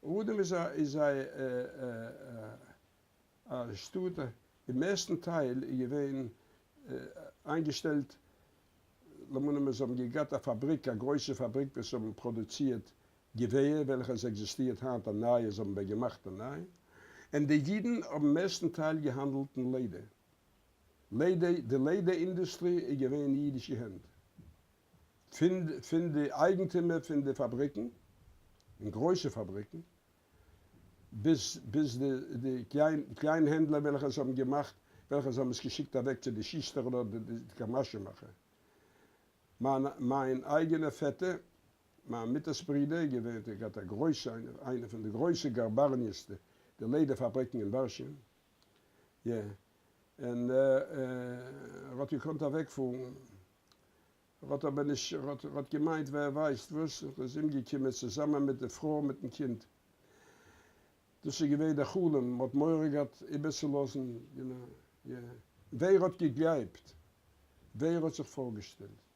ראדאם איז א איז א א שטאט אין מערסטן טייל איז געווען איינגעשטעלט לאמיר נעמען זיי האבן געגאט א פאבריק א גרויסע פאבריק וואס האבן פראדוצירט געווער וועלכע עס עקזיסטירט היינט א נייע זיי האבן ווען געמאכט א נייע און די אידן האבן מערסטן טייל געהאנדלט אין לעדער לעדער די לעדער אינדוסטרי איז געווען אין אידישע הענט פון פון די אייגנטומער פון די פאבריקן און גרויסע פאבריקן ביז ביז די די קליין קליין הענדלער וועלכע עס האבן געמאכט וועלכע זיי האבן עס געשיקט אוועק צו די שוסטער אדער די די קאמאשע מאכער. מיין מיין אייגענע פעטער, מיין מוטער'ס ברודער, איז געווען האט געהאט א גרויסע איינע איינע פון די גרויסע גארבארניעס די די לעדער פאבריקן אין ווארשע, יע, און ער האט געקאנט אוועקפארן ער האט אבער נישט, ער האט, ער האט געמיינט ווער ווייסט וואס, ער איז אומגעקומען צוזאמען מיט די פרוי מיטן קינד. דאס איז געווען דער חלום, מען האט מורא געהאט איבערצולאזן, יו נאו, יא. ווער האט געגלייבט? ווער האט זיך פארגעשטעלט?